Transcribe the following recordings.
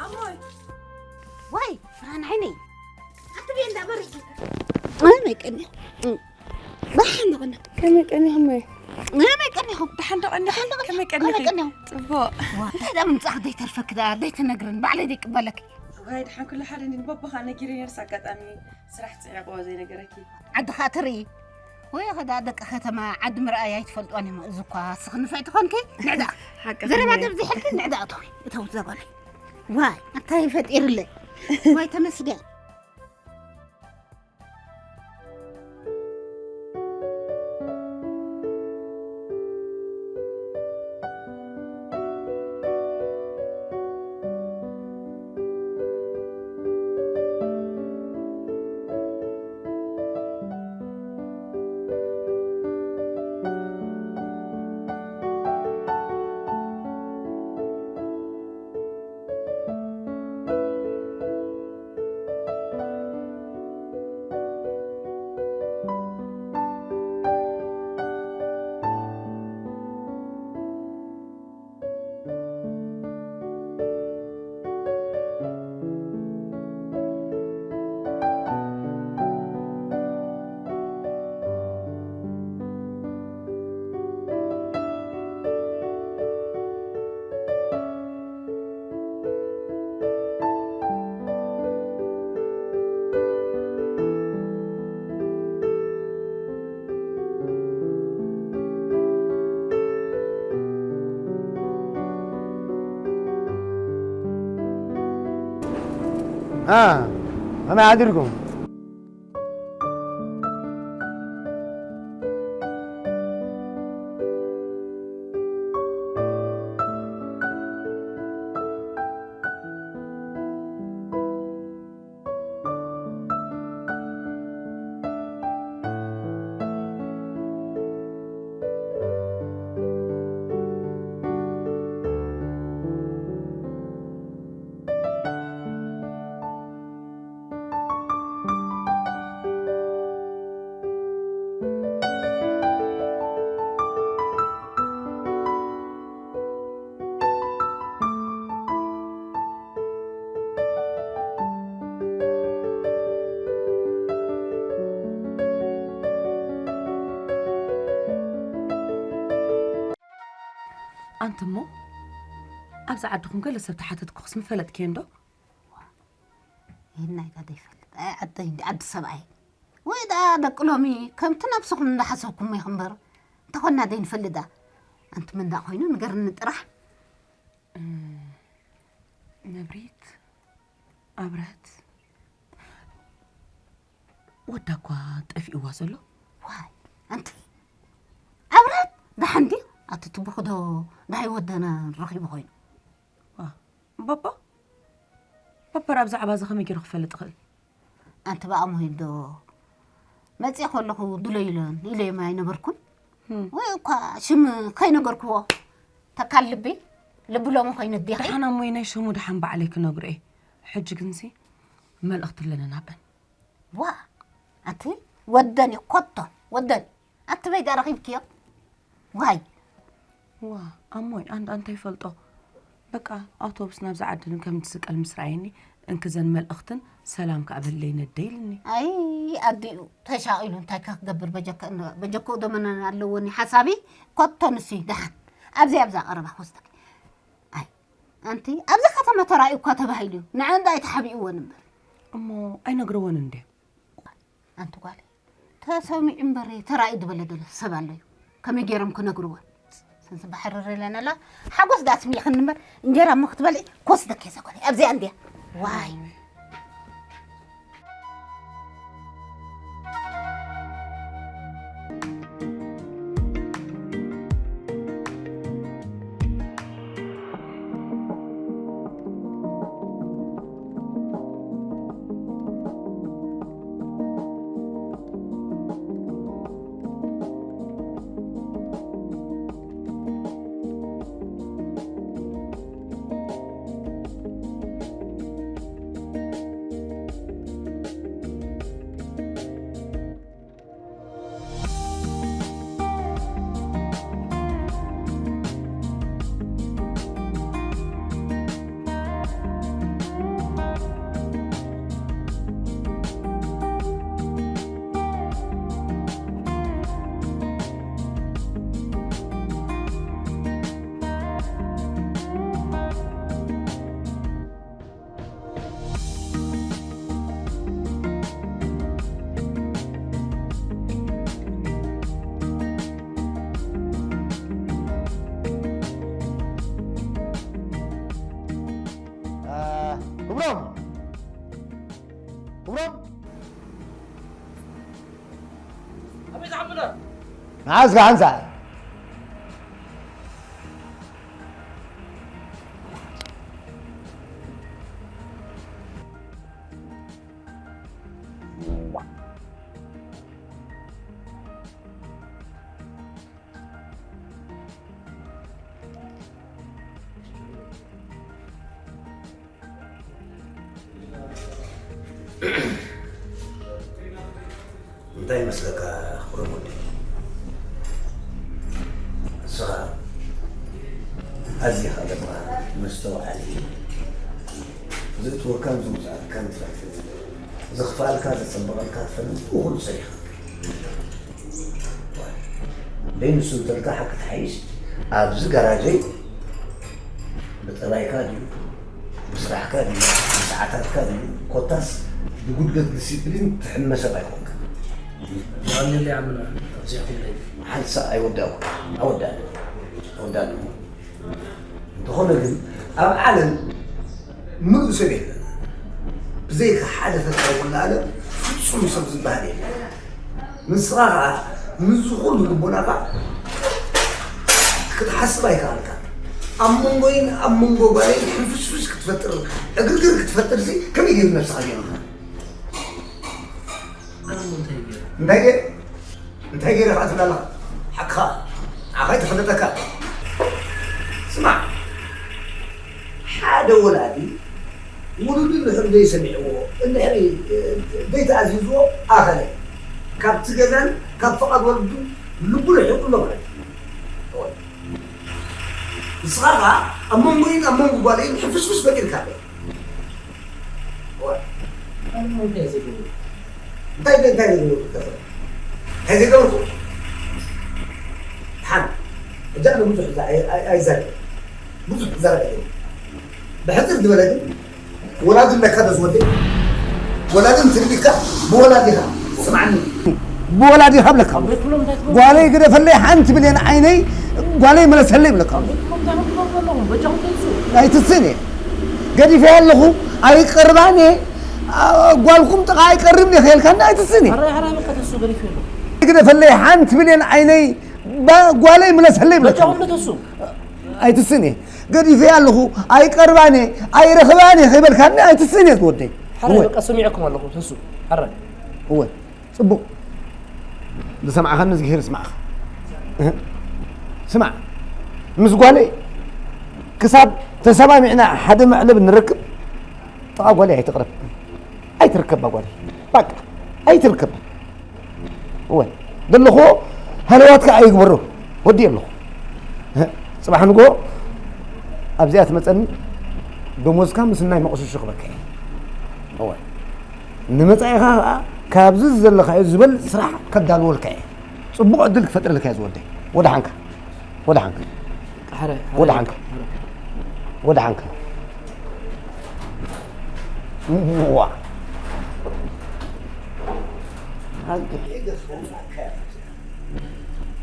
ኣሞይ። ዋይ፣ ብርሃን ዓይነይ። ኣትቤ እንዳ በርኪ። ኣመይ ቀኒ። ብሓን ደቐኒ። ከመይ ቀኒኹም እየ? ኣመይ ቀኒኹም? ብሓን ደቐኒ። ብሓን ደቐኒ። ከመይ ከመይ ቀኒኹም? ቀኒኹም? ጽቡቕ። ዋ፣ እንታይ ደኣ ምምጻእኺ ዘይተርፈኪ ደኣ፣ ዘይትነግርኒ፣ ባዕለይ ደይቅበለኪ። ዋይ፣ ድሓን ኩሉ ሓደ እንዲ ንቦቦኻ ነጊረ ነርስ ኣጋጣሚ ስራሕ ጽዒቕዎ ዘይነገረኪ። ዓድኻ ትርኢ። ወይ ኸዳ ደቂ ከተማ ዓዲ ምርኣይ ኣይትፈልጥዋን እዮም። እዚ እኳ ስኽንፈይ ትኾንኪ፣ ንዕዳ። ሓቂ ዘረባ ከምየ። ደብዚሕልኪ፣ ንዕዳ እተዊ፣ እተዊ ዘበለ። ዋይ፣ ኣታይ ፈጢርለ። ዋይ፣ ተመስገን። ها، أنا عادلكم. ኣንትሞ፣ ኣብዚ ዓድኹም ገለ ሰብ ተሓተትኩኽስ ምፈለጥክዮ እንዶ? ይህናይ ዳ ዘይፈልጥ። ኣይ፣ ዓደይ እንዲ ዓዲ ሰብኣይ። ወይ ዳ ደቂ ሎሚ ከምቲ ነብስኹም እንዳሓሰብኩም ኢኹም እምበር፣ እንተኾንና ዘይንፈልጥ ዳ። ኣንቲ መን ዳ ኮይኑ ንገርኒ ጥራሕ። እም፣ ነብሪት፣ ኣብረት፣ ወዳ እኳ ጠፊእዋ ዘሎ። ዋይ፣ ኣንቲ ኣብረት ደሓን ድዩ? ኣቲ ትቡኽ ዶ ዳይ ወደና ረኺቡ ኮይኑ? ዋ፣ ባባ? ባባ ኣብ ዛዕባ እዚ ከመይ ገይሩ ክፈልጥ ይኽእል? ኣንቲ ብኣሞ ኢሉ ዶ መጽእ ከለኹ ድሎ ኢለን፣ ኢለዮም ኣይነበርኩን? ህም። ወይ እኳ ሽም ከይነገርክዎ፣ ተካል ልቢ፣ ልቢ ሎሚ ኮይኑ ዲኺ? ደሓን ኣሞይ ናይ ሽሙ ደሓን ባዕለይ ክነግሮ እየ። ሕጂ ግንሲ መልእኽቲ ኣለኒ ናበን። ዋ፣ ኣቲ ወደን እዩ ኮቶ፣ ወደን። ኣቲ በይጋ ረኺብክዮ? ዋይ። ዋ፣ ኣሞይ፣ ኣንድ ኣንተ ይፈልጦ። በቃ፣ ኣውቶቡስ ናብዚ ዓዲ ከም ትስቀል ምስ ረኣየኒ፣ እንክዘን መልእኽትን ሰላም ከኣ በለይ ነደይ ኢልኒ። ኣይ፣ ኣዲኡ ተሻቒሉ እንታይ ከ ክገብር በጀከ-፣ በጀክኡ ደመና ኣለዎኒ ሓሳቢ፣ ኮቶ ንሱ እዩ ደሓን። ኣብዚ ኣብዛ ቀረባ ክወስደኪ። ኣይ፣ ኣንቲ፣ ኣብዚ ከተማ ተራእዩ እኳ ተባሂሉ እዩ። ንዐ እንዳ ኣይተሓቢእዎን እምበር። እሞ ኣይነግርዎን እንዴ? ኣንቲ ጓለይ፣ ተሰሚዑ እምበር ተራእዩ ዝበለ ደለ ሰብ ኣሎ እዩ። ከመይ ገይሮም ክነግርዎን? ሰንስ ባሕርር ኢለን ኣላ። ሓጎስ ዳኣ ስሚዕኽኒ እምበር፣ እንጀራ እሞ ክትበልዒ ክወስደኪ እየ ዘ ጓለይ። ኣብዚኣ እንድያ። ዋይ። ክብሮም! ክብሮም! ኣበይ ዝሓምዳ? መዓዝ ከ ሓንሳ? እንታይ ይመስለካ ክብሮም ወደይ? ንስኻ ኣዚኻ ድማ መስተውዓሊ፣ ዘእትወካን ዘውፅኣካን ትፈልጥ፣ ዘኽፍኣልካ ዘፀብቐልካ ትፈልጥ፣ ብኹሉ ሰሪኻ። ደይ ንሱ እንተልካ ሓቂ ትሓይሽ፣ ኣብዚ ጋራጀይ ብጠባይካ ድዩ፣ ብስራሕካ ድዩ፣ ብሰዓታትካ ድዩ፣ ኮታስ ብጉድለት ዲሲፕሊን ትሕመ ሰብ ኣይኮንካ። ንኣምነለይ ኣምና ኣብዚኣ ኩለይ። ሓንሳ ኣይወዳእኩ፣ ኣወዳእና፣ ኣወዳእና። እንተኾነ ግን ኣብ ዓለም ምሉእ ሰብ የለን። ብዘይካ ሓደ ፈጣሪ ኩሉ ዓለም ፍጹም ሰብ ዝበሃል የለን። ንስኻ ኸዓ ምስዚ ኩሉ ልቦናኻ ክትሓስብ ኣይከኣልካ። ኣብ መንጎይን ኣብ መንጎ ጓለይን ሕንፍሽፍሽ ክትፈጥር፣ ዕግርግር ክትፈጥር ሲ ከመይ ገይሩ ነብስኻ ገይሩካ? ኣነ እንታይ ገይረ? እንታይ ገይረ? እንታይ ገይረ ኸዓ ትብል ኣለኻ? ሓቅኻ ንዓኻ ኣይተፈለጠካ። ስማዕ፣ ሓደ ወላዲ ውሉዱ እንድሕር ዘይሰሚዕዎ፣ እንድሕር፣ እ፣ ዘይተኣዚዝዎ ኣኸለ። ካብቲ ገዛን ካብ ፍቓድ ወለዱ ልቡ ርሒቑ ኣሎ ማለት እዩ። ንስኻ ኸዓ ኣብ መንጎይን ኣብ መንጎ ጓለይን ሕፍሽፍሽ ፈጢርካ ኣሎ። እወ። ኣነ እንታይ ዘይገብሩ? እንታይ፣ እንታይ ዘይገብሩ? እንታይ ዘይገብርኩ? ሓን፣ ሕጂ ኣነ ብዙሕ እዛ ኣይ-፣ ኣይ-፣ ኣይዛረብን። ብዙሕ ክዛረብ ኣይደልን። ብሕጽር ዝበለ ግን፣ ወላዲ ኣለካ ዶ ዝወደይ? ወላዲ እንትህልካ፣ ብወላዲኻ፣ ስምዓኒ። ብወላዲኻ እብለካ። ኣብ ቤት ኩሎም እንታይ ትብሉ? ጓለይ ግደፈለይ ሓንቲ ብሌን ዓይነይ፣ ጓለይ መለሰለይ እብለካ። ኣብ ቤት ኩሎም እንታይ ትብሉ ኣለኹም? በጃኹም ተንሱ። ኣይትስእን እየ። ገዲፈያ ኣለኹ፣ ኣይቀርባን እየ። ኣ-፣ ጓልኩም ጥቓ ኣይቀርብን እየ ከየልካኒ ኣይትስእን እየ። ሕራይ፣ ሕራይ በቃ ተንሱ፣ ገዲፈ ኣለኹ። ግደፈለይ ሓንቲ ብሌን ዓይነይ፣ ባ-፣ ጓለይ ምለሰለይ እብለካ። በጃኹም ተንሱ። ኣይትስእን እየ። ገዲፈያ ኣለኹ፣ ኣይቀርባን እየ፣ ኣይረኽባን እየ ከይበልካኒ ኣይትስእን እየ ዝወደይ። ሕራይ እወ። በቃ ሰሚዐኩም ኣለኹ፣ ተንሱ። ሕራይ። እወ። ጽቡቕ። ዝሰምዓኻኒ እዝግሄር ይስማዕኻ። እህ። ስማዕ፣ ምስ ጓለይ ክሳብ ተሰማሚዕና ሓደ መዕለቢ ንረክብ፣ ጥቓ ጓለይ ኣይትቕረብ። ኣይትርከባ ጓለይ። በቃ፣ ኣይትርከባ። እወ፣ ዘለኹዎ ሃለዋትካ ኣይግበሮ። ወዲ ኣለኹ። እህ፣ ጽባሕ ንግሆ ኣብዚኣ ትመጸኒ፣ ደሞዝካ ምስ ናይ መቑሽሹ ክበካ እየ። እወ። ንመጻኢኻ ኸኣ ካብዚ ዘለኻዮ ዝበልጽ ስራሕ ከዳልወልካ እየ። ጽቡቕ ዕድል ክፈጥረልካ እየ ዝወደይ። ወደሓንካ። ወደሓንካ። ሕረ፣ ሕረ፣ ወደሓንካ። ሕረ። ወደሓንካ። ዋ።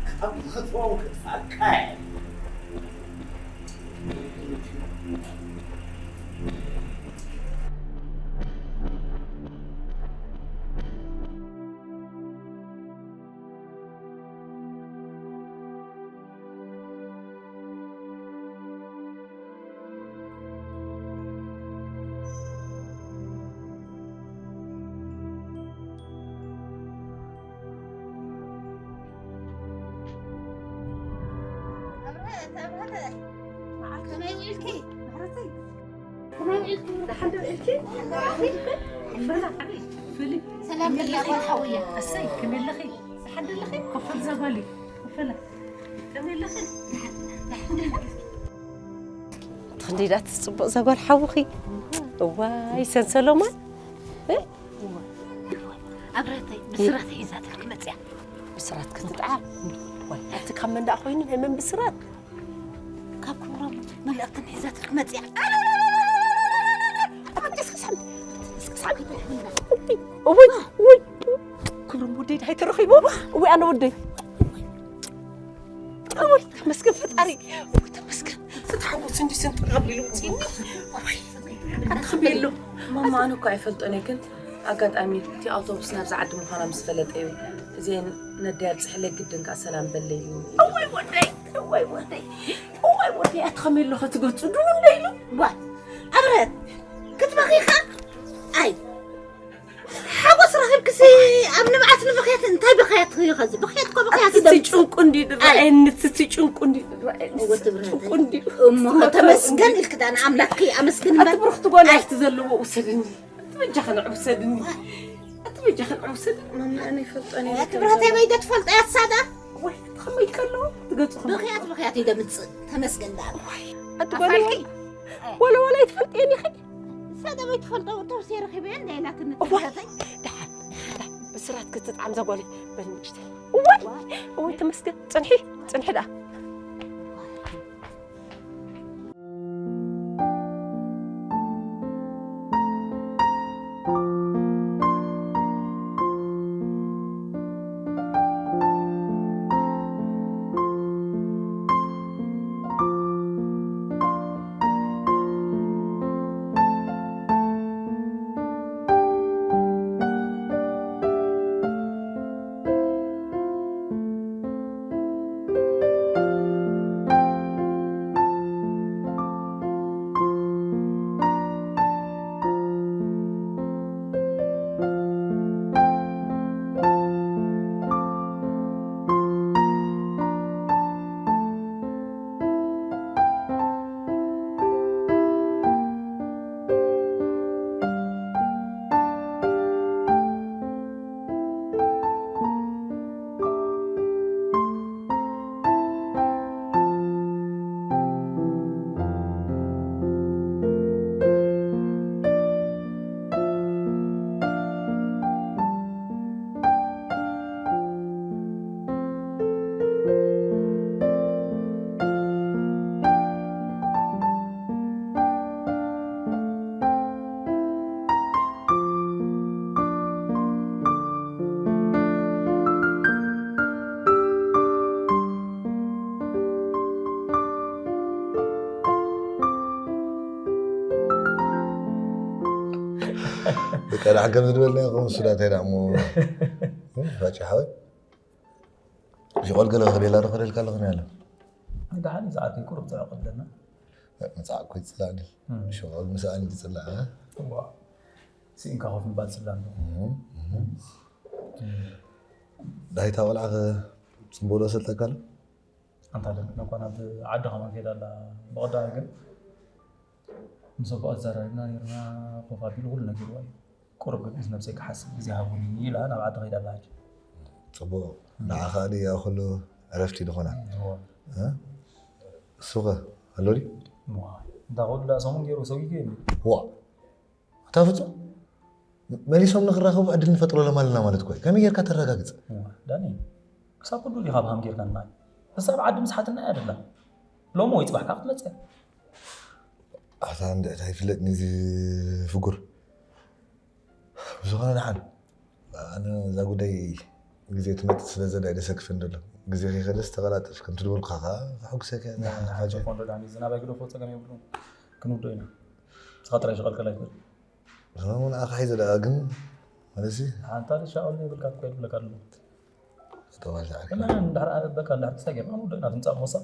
ካብ ክትፈውን ከጥፋካ እየ። ኣብርሀት፣ ኣብርሀት፣ ከመይ ውዒልኪ? ማሕረተይ፣ ከመይ ውዒልኪ? ደሓን ዶ ውዒልኪ? ፍሊ፣ ሰላም ብላ ጓል ሓውያ። እሰይ፣ ከመይ ኣለኺ? ደሓን ዶ ኣለኺ? ኮፈል ዘጓሊ፣ ኮፈለ። ከመይ ኣለኺ? ደሓን፣ ደሓን። እቲ ክንደይ ደኣ ትጽብቕ እዛ ጓል ሓውኺ። እዋይ፣ ሰንሰሎማ። እ? ኣብረተይ፣ ብስራት ሒዛትልኪ መጽያ። ብስራት ክትጥዓ? ዋይ፣ ኣቲ ካብ መን ደኣ ኮይኑ ናይ መን ብስራት? ካብ ክብሮም መልእኽትን ሒዛትልኪ መጽያ። እውይ፣ እውይ፣ እውይ። ክብሮም ወደይ ደሃይ ተረኺቡ። እውይ፣ ኣነ ወደይ። እውይ፣ ተመስገን ፈጣሪ። እውይ፣ ተመስገን። ፍትሓ ስንዲ ስንጥር ኣቢሉ ውፅእኒ። ኣትኸቢሉ። ማማ፣ ኣነ እኮ ኣይፈልጦን እየ፣ ግን ኣጋጣሚ እቲ ኣውቶቡስ ናብዚ ዓዲ ምዃና ምስ ፈለጠ እዩ። እዚአን ነዳይ ኣብፅሐለይ፣ ግድን ከዓ ሰላም በለይ እዩ። እዋይ ወደይ፣ እዋይ ወደይ፣ እዋይ ወደይ፣ ኣትኸሚሉ ከትገፁ ድኑ እንደ ኢሉ። ዋ ኣብረት ክትበኺ ኢኻ? ኣይ ሓጎስ ረኺብክሲ ኣብ ንብዓት ንብኽያት እንታይ ብኽያት እዩ ኸዚ? ብኽያት እኮ ብኽያት ኣቲ ደም ጭንቁ እንዲ ድረአየኒ፣ ኣቲ ጭንቁ እንዲ ድረአየኒ፣ እወ ትብረሀ ጭንቁ እንዲ እሞ ተመስገን ኢልክ ዳን ኣምላክ ኣመስግን እምበር። ኣቲ ብርኽቲ ጓል ኣይ ኣቲ ዘለዎ ውሰድኒ። ኣቲ በጃኸ ንዕ ውሰድኒ። ኣቲ በጃኸ ንዕ ውሰድኒ። ማማ ኣነ ይፈልጦን እየ። ኣቲ ብረኸተይ በይደ ትፈልጦ እያ ትሳዳ። ወይ ትኸመይ ከሎ ትገጽ ብኽያት ብኽያት እዩ ደምጽእ። ተመስገን ዳኣ። ኣቲ ጓል ኣፋልኪ። ወለ ወለ ይትፈልጥ እየ ኒኸ። ንሳ ደበይ ትፈልጦ ተውሴ ረኺበ እንደ ኢላትኒ እዋይ፣ ትብረተይ። ደሓን፣ ደሓን፣ ደሓን። ብስራት ክትጥዓም ዘጓለይ። በል ንእሽተይ። እዋይ፣ እዋይ፣ ተመስገን። ጽንሒ፣ ጽንሒ ደኣ። በቃ ደሓን ከም ዝድበልና ይኸውን፣ እሱ ዳታይ ደኣ እሞ። ፋጫ ሓወይ። ሽቆል ገለ ክቤላ ዶ ክደልካ ኣለኹ ያለ። ደሓን እዩ፣ ሰዓት እዩ ቁሩብ ጽዕቕ ኣለና። መጽዓ እኮ ይጽላእኒ። እም። ሽቆል ምሳኣን ይጽላእ፣ እ? እዋ። ስኢንካ ኮፍ ምባል ጽላእ ኣሎ። እም፣ እም። ዳይታ ቆልዓ ኸ ጽቡቕ ዶ ሰልጠካ ኣሎ? ኣንታ ለምነኳ ናብ ዓዲ ከማን ከይዳ ኣላ። ብቐዳማይ ግን ምስ ኣቦኣ ተዘራሪብና ነይርና፣ ኮፍ ኣቢሉ ኩሉ ነጊርዋ እዩ። ቁሩብ ግን ምስ ነብሰይ ክሓስብ ግዜ ሃቡኒ ኢላ ናብ ዓዲ ከይዳ ኣላ ሕጂ። ጽቡቕ። እም። ንዓ ከኣ ድያ ኩሉ ዕረፍቲ ዝኾና። እዋ። እ? እሱ ኸ ኣሎ ድዩ? እዋ። እንታ ኩሉ ደኣ ሰሙን ገይሩ ሰጉጉ የለን። ዋ። ኣታ ፍጹም፣ መሊሶም ንኽራኸቡ ዕድል ንፈጥረሎም ኣለና ማለት እኮ እዩ። ከመይ ጌርካ ተረጋግጽ? እዋ፣ ዳኒ፣ ክሳብ ኩሉ ዲኻ ብሃም ጌርካ ንማል? ክሳብ ዓዲ ምስሓትና እያ ደላ። ሎሚ ወይ ጽባሕ ከኣ ክትመጽእ እያ። ኣታ እንድዕታ ይፍለጥኒ እዚ ፍጉር። ብዝኾነ ደሓን። ኣነ እዛ ጉዳይ ግዜ ትመጽእ ስለ ዘላ እዩ ደሰክፈን ዘሎ። ግዜ ከይኸደስ ተቐላጠፍ፣ ከምቲ ዝበልኩኻ ከኣ ከሐጉሰካ እየ። ንሓን ንሓን ፋጀ። ጽፎ እንዶ ዳኒ፣ ዝናብ ኣይግደፎ ጸገም የብሉን። ክንውዶ ኢና። ንስኻ ጥራይ ሽቐልቀል ኣይትበል። ንዓኻ ሒዘ ደኣ ግን፣ ማለትሲ፣ ኣንታ ሻውል ይብልካ እኮ ይብለካ ኣሎ። ተባል ተዓርካ። እና እንድሕር በቃ እንድሕር ክሳይ ጌርና ንውዶ ኢና ትምጻእ ሞሳ።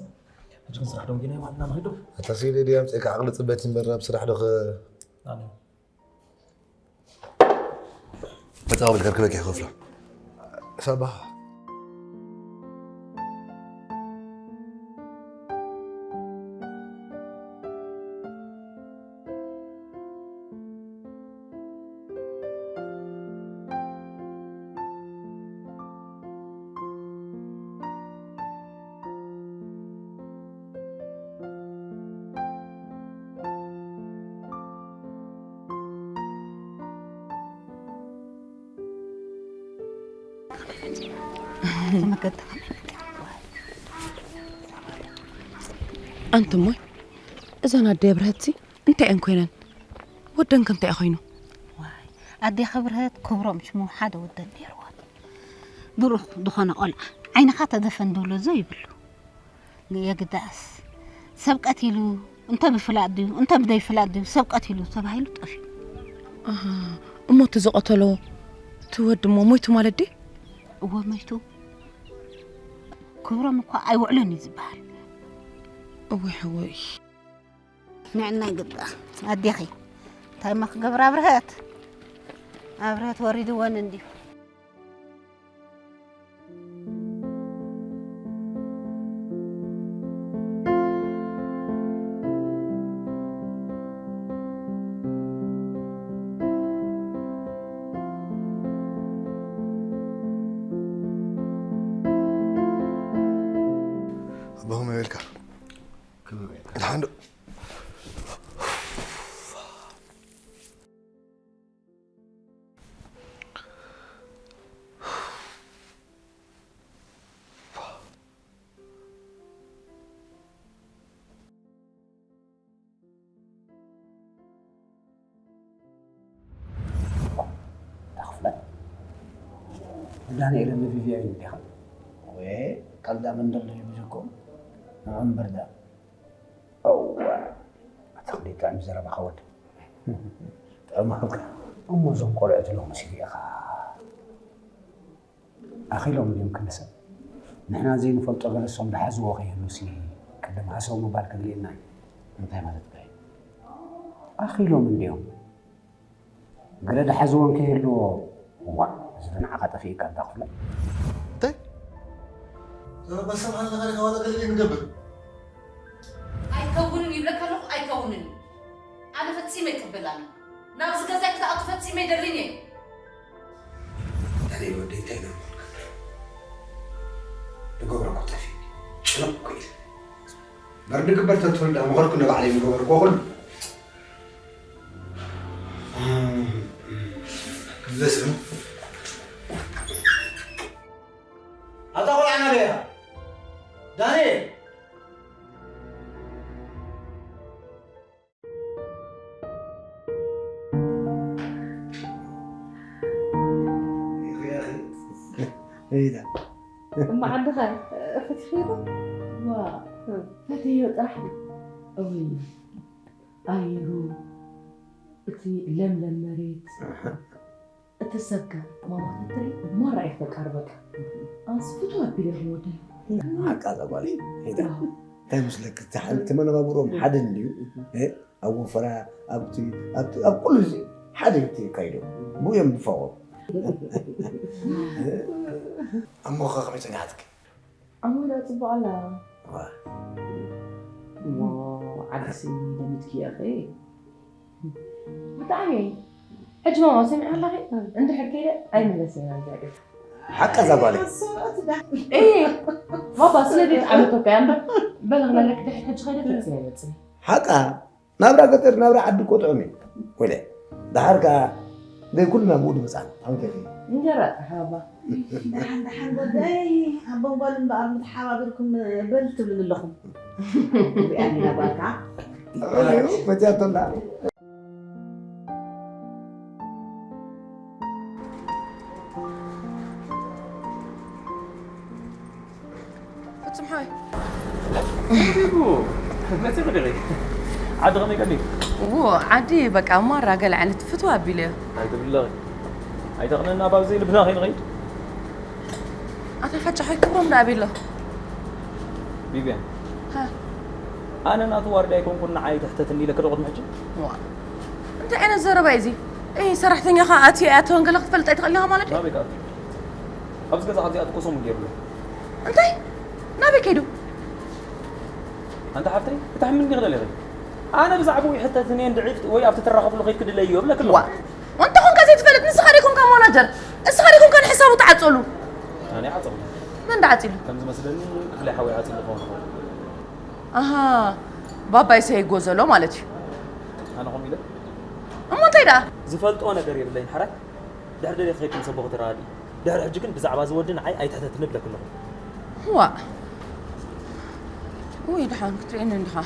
ሕጂ ግን ስራሕ ደንጊና ኢና ንኸይድ ዶ? ኣታ ስኢለ ድየ ኣምጺእካ ዓቕሊ ጽበት እምበር ኣብ ስራሕ ዶ ኸ-? ኣነ። መጻወት ከርክበኪ ክኸፍሎ። ሳባ። ኣንቱሞይ፣ እዘን ኣደ ብርሀትሲ እንታይ እየን ኮይነን? ወደን ከ እንታይ ኮይኑ? ዋይ፣ ኣዴኺ ብርሀት ክብሮም ሽሙ ሓደ ወደን ነይርዋ። ብሩኽ ዝኾነ ቆልዓ ዓይንኻ ተደፈን ድብሎ ዞ ይብሉ። የግዳእስ ሰብ ቀቲሉ እንተ ብፍላጥ ድዩ እንተ ብደይ ፍላጥ ድዩ ሰብ ቀቲሉ ተባሂሉ ጠፊኡ። ኣሃ፣ እሞ እቲ ዝቐተሎ እቲ ወዲ እሞ ሞይቱ ማለት ድዩ? እወ ሞይቱ። ክብሮም እኳ ኣይውዕሎን እዩ ዝበሃል። እወ ሓወይ። ንዕና ይግባእ። ኣዴኺ እንታይ እሞ ክገብር ኣብርሀት? ኣብርሀት ወሪድወን እንድዩ። ኣቦኹም የበልካ። ከመይ በልካ? ደሓን ዶ? ዳኽፍለ ዳንኤልን ንቪቪያን እንዲኻ ወይ ቀልዳ መንደር ለዩ ብዙኮም ንዕምብር ዳ እዋ ኣታ ክንደይ ጥዕም ዘረባኻ ወድ ጥዕም ሃብካ። እሞ እዞም ቆልዑት ሎምሲ ሪኢኻ ኣኺሎም ድዮም ክንዲ ሰብ? ንሕና ዘይንፈልጦ ገለ እሶም ዝሓዝዎ ከይህሉሲ ቅድም ሃሰው ምባል ከድልየና እዩ። እንታይ ማለትካ እዩ? ኣኺሎም እንድዮም። ገለ ዝሓዝዎ እንከይህልዎ፣ ዋእ፣ እዚ ንዓኻ ጠፊእካ እንዳ ክፍለ። እንታይ? ዘረባ ሰምዓልና ካሊካ ዋላ ገለ ንገብር። ኣይከውንን ይብለካ ኣለኹ፣ ኣይከውንን እዩ። ኣነ ፈጺመ ኣይቅበላን እዩ። ናብዚ ገዛይ ክትኣቱ ፈጺመ ኣይደልን እየ። ዳንኤል ወደይ እንታይ ኢና እሞ ንገብር? ንገብሮ እኮ ጠፊእኒ። ጭንቕ እኮ ኢለ። እምበር ንግበር ተትብል ደኣ ምኸድኩ ንባዕለይ ምገበርኩ ኩሉ። ክብለስ እሞ። ኣታ ቆልዓ ናበይ ኢኻ? ዳንኤል! እማ ዓድኻ ፈቲሕዮ ዶ? ዋ፣ ፈትዮ ጥራሕ። እውይ፣ ኣየሩ፣ እቲ ለምለም መሬት፣ እቲ ሰብከ ማማ ክትርኢ ማራ እየ ክፈቃር በቃ። ኣንስ ፍትው ኣቢለ ክወደይ። ሓቃ እዛ ጓል እያ። እንታይ መስለክ? እቲ ሓንቲ መነባብሮም ሓደ እንድዩ። እ? ኣብ ወፈራ፣ ኣብቲ፣ ኣብቲ፣ ኣብ ኩሉ እዚ ሓደ እዩ እተካይዶም። ብኡ እዮም ዝፋቐሩ። እሞ ኸ ከመይ ጸኒሓትኪ? ኣሞይ ደኣ ጽቡቕ ኣላ። ዋ። እሞ ዓድሲ ደሚትኪ ኢኺ። ብጣዕሚ። ሕጂ ማማ ሰሚዐ ኣለኺ? እንድሕር ከይደ ኣይምለስን እየ። ሓቃ እዛ ጓለይ። እየ። ባባ ስለ ደይ ዓመት ወካያ እምበር በለ ክለለክ ድሕር ሕጂ ከይደ ፈጺመ ይመጽእ። ሓቃ ናብራ ገጠር ናብራ ዓዲ እኮ ጥዑም እዩ። ወለ ደሓር ከኣ ደይ ኩልና ብኡ ድመጻና። ኣንተ እንጀራ ጥራሕ ባባ። ደሓን ደሓን ወደይ ኣቦን ጓልን በኣር ምትሓባቢርኩም በል ትብልኒ ኣለኹም። ሪኣኒ ኢና ጓልካ። ፈትያቶ ኣላ። ፍጹም ሓወይ። ቢቡ፣ መጺኺ ዲኺ? ዓዲ ከመይ ቀኒዩ? ዎ፣ ዓዲ በቃ ማራ ገለ ዓይነት ፍትው ኣቢለዮ። ኣይትብለኺ። ኣይተቕንና፣ ባብ ዘይልብና ከይንኸይድ። ኣታ ፋጫ ሓይ ክብሮም ደኣ ኣበይ ኣሎ? ቢብያ። ሃ? ኣነ ናቱ ዋርድያ ኣይኮንኩን፣ ንዓይ ትሕተትኒ ኢለኪ ዶ ቅድሚ ሕጂ? ዋ። እንታይ ዓይነት ዘረባ እዩ እዚ? እይ፣ ሰራሕተኛኻ ኣትዩ ኣይኣተወን ገለ ክትፈልጥ ኣይትኽእልን ኢኻ ማለት እዩ? ናበይ ከኣቱ? ኣብዚ ገዛ ከምዚ ኣትኮ ሰሙን ገይሩ ኣሎ። እንታይ? ናበይ ከይዱ? ኣንታ ሓፍተይ፣ ክትሕምኒ ክደል ኢኺ። ኣነ ብዛዕባኡ ይሕተትኒ እንድዒ ወይ ኣብቲ ትራኸብሉ ከይድኪ ድለይዮ እብለኪ ኣለኹ። ዋ፣ እንተ ኾንካ ዘይትፈልጥ ንስኻ ደይኮንካ ማናጀር? እስኻ ደይኮንካ ንሕሳቡ ትዓጽወሉ? ኣነ ይዓጸሉ። መን ደዓጺሉ? ከም ዝመስለኒ ክፍላይ ሓወይ ዓጺሉ ክኸውን ይኽእል። ኣሃ፣ ባባይ ሰይጎ ዘሎ ማለት እዩ። ኣነ ከምኡ ኢለ? እሞ እንታይ ደኣ? ዝፈልጦ ነገር የብለይን ሓራይ። ድሕሪ ደሊኽ ከይድኩም ሰቦ ክትረኣዲ። ድሕሪ ሕጂ ግን ብዛዕባ እዚ ወዲ ንዓይ ኣይትሕተትኒ እብለኪ ኣለኹ። ዋእ። ውይ፣ ደሓን ክትርእየኒ እንዲኻ።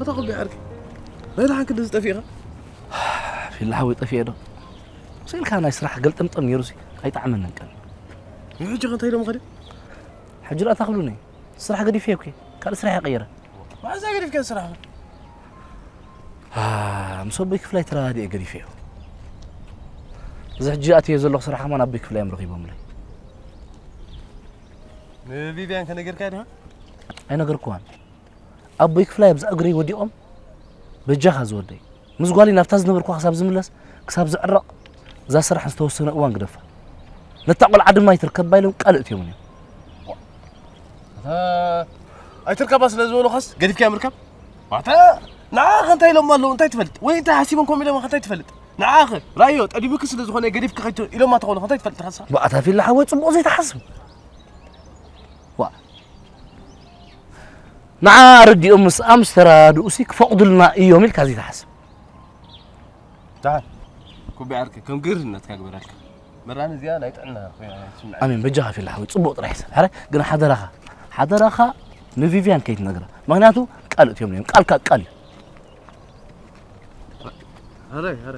ኣታ ኩቢ ዓርኪ፣ ናይ ደሓን ክንዲ ዝጠፊእኻ? ፊላ ሓወይ፣ ጠፊኤ ዶ? ስኢልካ ናይ ስራሕ ገልጠምጠም ነይሩ ሲ ኣይጠዓመንን ቀን። ንሕጂ ከ እንታይ ኢሎም ከደ? ሕጂ ደኣ እንታይ ክብሉኒ? ስራሕ ገዲፈ እኮ፣ ካልእ ስራሕ እየ ቀይረ። መዓዝ ገዲፍካ ስራሕ? አ፣ ምስ ኣቦይ ክፍላይ ተረዳዲኤ ገዲፈዮ። እዚ ሕጂ ኣትዮ ዘለኹ ስራሕ ከማን ኣቦይ ክፍላይ እዮም ረኺቦምለይ። ንቪቪያን ከነገርካ ድኻ? ኣይነገርክዋን። ኣቦይ ክፍላይ ኣብዛ እግረይ ወዲቖም፣ በጃኻ ዝወደይ፣ ምስ ጓለይ ናብታ ዝነበርኩዋ ክሳብ ዝምለስ፣ ክሳብ ዝዕረቕ፣ እዛ ስራሕ ዝተወሰነ እዋን ግደፋ። ነታ ቆልዓ ድማ ኣይትርከባ ኢሎም ቃል እትዮምን እዮም። እታ ኣይትርከባ ስለ ዝበሉኻስ ገዲፍካያ ምርካብ? ዋታ ንዓኻ እንታይ ኢሎም ኣለዉ እንታይ ትፈልጥ? ወይ እንታይ ሓሲቦም ከምኡ ኢሎም እንታይ ትፈልጥ? ንዓኸ ራዮ ጠዲቡኪ ስለ ዝኾነ ገዲፍኪ ከይት ኢሎማ ተኾኑ እንታይ ትፈልጥ? ኻሳ ባእታ ፊላ ሓወይ ጽቡቕ ዘይተሓስብ። ዋ። ንዓ ኣረዲኦም ምስ ኣምስ ተራድኡ ሲ ክፈቕዱልና እዮም ኢልካ ዘይትሓስብ። ደሓን ኩቢ ዓርከይ ከም ግርህነትካ ግበረልካ። መራኒ እዚኣ ናይ ጥዕና ኮይና ትስምዓኒ። ኣሜን። በጃኻ ፊላ ሓወይ ጽቡቕ ጥራሕ ይሰብ። ሕረ ግን ሓደራኻ፣ ሓደራኻ ንቪቪያን ከይትነግራ። ምኽንያቱ ቃል እትዮም እዮም። ቃልካ ቃል እዩ። ኣረ ኣረ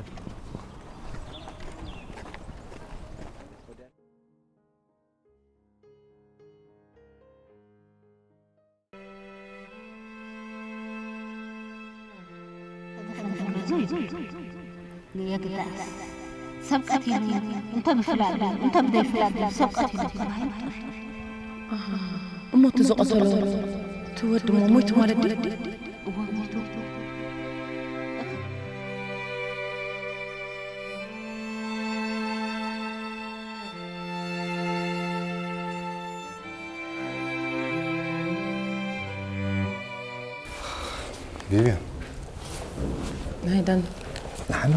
የግዳስ ሰብ ቀቲሉ እንተ ብፍላጥ እንተ ብደይ ፍላጥ ሰብ ቀቲሉ ተባሂሉ። እሞ እቲ ዝቐተሎ እቲ ወዲ እሞ ሞይቱ ማለት ድዩ? እወ ሞይቱ። ቢብያ ናይ ዳን ንሓና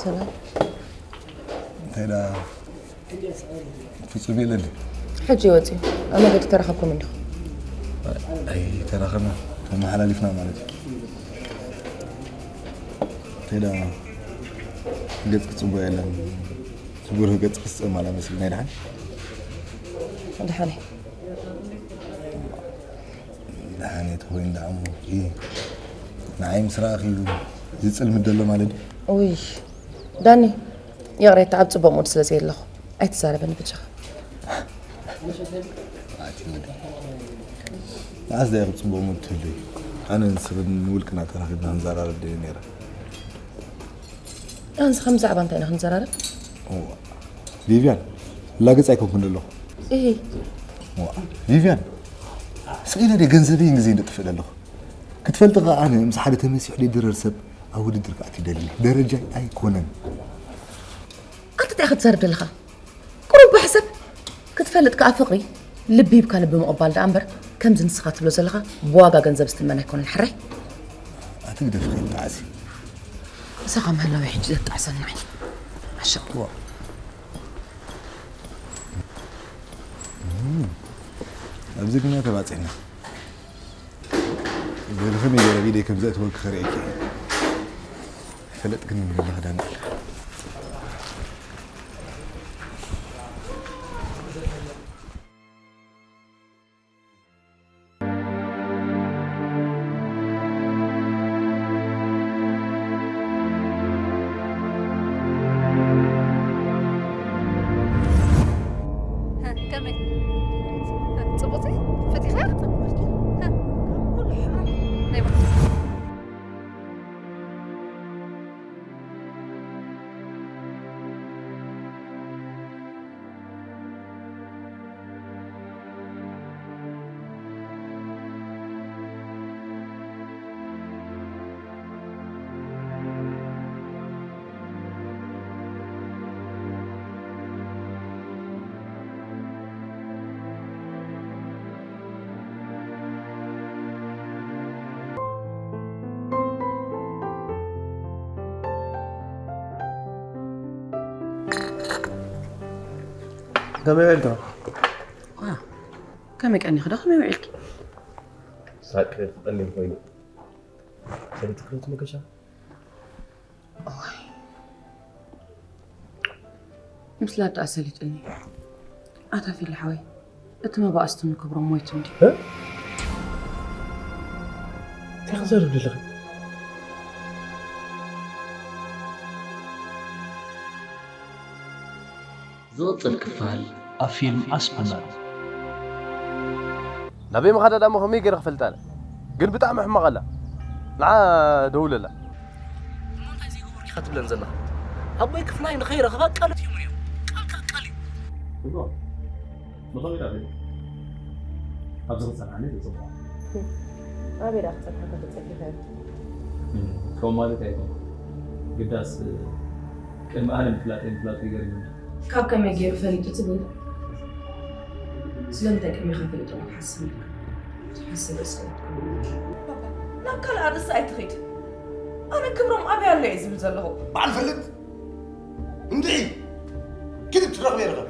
ሰላም እንታይ ዳ ፍጹም የለን። ሕጂ ወጺኡ ኣብ መገዲ ተራኸብኩም እንዲኹም? ኣይተራኸብና ተመሓላሊፍና ማለት እዩ። እንታይ ዳ ገጽ ክጽቦ የለን። ትብርህ ገጽ ክስጸም ኣላ መስል ናይ ደሓን ደሓን ደሓን ተኾይን ደኣ እሞ ንዓይ ምስ ረኣኺ ዝጽልምት ዘሎ ማለት እዩ። ውይ ዳኒ ይቕሬታ ኣብ ጽቡቕ ሙድ ስለ ዘየለኹ ኣይትዛረበኒ ብጃኻ። ንዓስ ዳይ ኣብ ጽቡቕ ሙድ ትህሉ ኣነ ንስኽን ውልቅና ተራኺብና ንዘራረብ ደዩ ነይረ። ኣንስ ከም ዛዕባ እንታይ ኢና ክንዘራረብ? ቪቪያን ላገጽ ኣይኮንኩን ዘለኹ። እሂ ቪቪያን ስቕ ኢለ ደ ገንዘበይን ግዜን ደጥፍእ ዘለኹ። ክትፈልጥ ከኣ ኣነ ምስ ሓደ ተመሲሑ ደይድረር ሰብ ኣብ ውድድር ክኣቱ ይደሊ ደረጃይ ኣይኮነን። ኣንተ እንታይ ክትዛረብ ዘለኻ? ቁሩብ ብሕሰብ ክትፈልጥ ከኣ ፍቕሪ ልቢ ሂብካ ልቢ ምቕባል ደኣ እምበር ከምዚ ንስኻ ትብሎ ዘለኻ ብዋጋ ገንዘብ ዝትመን ኣይኮነን ሕራይ። ኣቲ ግደፍኺ ጣዕሲ። ምሳኻ ምህላወይ ሕጂ ዘጣዕሰኒ ንዓይ። ዓሻ። ዋ። እም። ኣብዚ ግና ተባጺሕና። ገለ ከመይ ገይረ ቢደይ ከም ዘእትወኪ ክርእየኪ እየ። ፈለጥክኒ ምንላ ክዳን ኣለ። ከመይ? ጽቡቕቲ? ፈቲኻ? ናይ ባሕቲ። ከመይ ውዒልካ? ዋ፣ ከመይ ቀኒኺ ዶ? ከመይ ውዒልኪ? ሳቅ ክጠልም ኮይኑ። ሰለይቲ ክልተ መገሻ? እዋይ። ምስላ ደኣ ሰሊጥኒ። ኣታ ፊል ሓወይ፣ እቲ መባእስቲ ንክብሮም ሞይቱ እንዲ። እ? ክዘርብ ዘለኺ? ዝቕጽል ክፋል ኣብ ፊልም ኣስኩመር። ናበይ ምኻዳ ዳሞ ከመይ ገይረ ክፈልጣ ኣነ? ግን ብጣዕሚ ሕማቕ ኣላ። ንዓ ደውለላ። እሞ እንታይ ዘይገበርኩ ኢኻ ትብለን ዘለኻ? ኣቦይ ክፍላይ ንኸይረኽባ ቃል ኣትዮም እዮም። ቃልካ ቃል እዩ። ንኸመይ ዳ ፈሊጥ? ኣብዚ ክጸንሓኒ ዘጽብዖ። ኣበይ ደኣ ክጸንሓካ ተጸጊኻ? ከምኡ ማለት ኣይኮነን። ግዳስ ቅድሚ ኣነ ምፍላጠይ ምፍላጡ ይገርመኒ። ካብ ከመይ ገይሩ ፈሊጡ ትብል? ስለምንታይ ቅድሚኻ ፈሊጡ ክትሓስብ ኢልካ? ትሓስብ ርእሲ ናብ ካልእ ኣርእስቲ ኣይትኺድ። ኣነ ክብሮም ኣበይ ኣሎ እየ ዝብል ዘለኹ። በዓል ፈልጥ እንድዒ ኪድ ትረኽበ ይረኸበ።